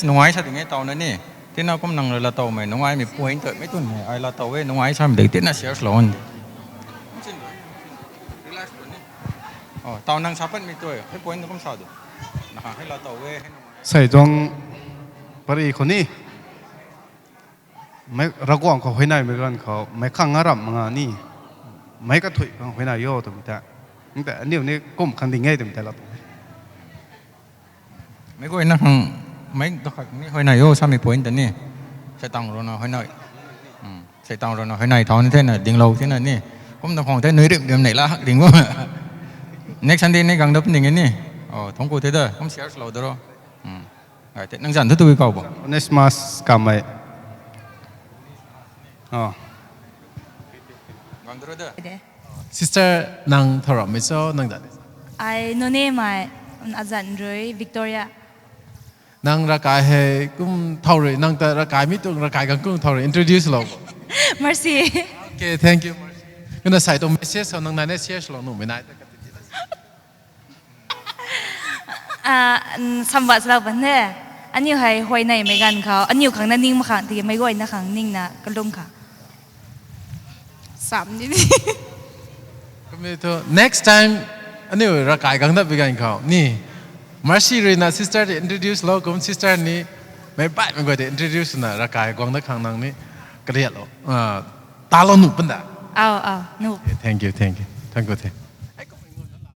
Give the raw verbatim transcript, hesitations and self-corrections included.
Nungai sa ding e taw na ni. Tina kum nang la taw mei nungai mi point tu mei tun mei ai la taw e nungai sa mi de tina share lou an de. Oh, taw nang sa pat mi tu e, hei point kum sa de. Na hei la taw e, hei nungai. Sei tuang pari khou ni. Mei Ravguangc khou huayneymei ganv khou meic khang ngaramh mak nga ni, meic kathuih khang huayney o twmei ta, nte aniu ni kum khang ding e twmei ta la tu. Meic guayna khang, meic ta khat ni huayney o samei point ta ni, Seitaan rui na huayney, Seitaan rui na huayney thau ni thena dinglou thena ni, kum ta khang the nui rim rim nei la hak ding bo. Next Sunday ni gang dap ding e ni. Thungc ku the da kum share lou da ro. Nang zanc thu tu kau bo. Onesmus Kamei. Sister, nang thau rammei cho nang zan? Ai Noney mei, azanc rui Victoria. Nang ravkai hei kum thau rui, nang ta ravkai mi tuang ravkai gang kum thau rui introduce lou. Mercy. Okay, thank you, Mercy. Kumna sei tuang message khou nang nai ne share lou nuhmei nai ta kati. Samvat lou pan the. Aniu hei huayneymei ganv khou aniu khang na ning mak khang tiki meic guayna khang ningna kalum kha. Sam ni ni. Kumei thu next time aniu ravkai gang dap bi ganv khou ni, Mercy rui na sister ta introduce lou kum sister ni meic baihmei guay ta introduce na ravkai guang dat khang nang ni kariatlou, talou nuh panda. Thank you, thank you, thank you the.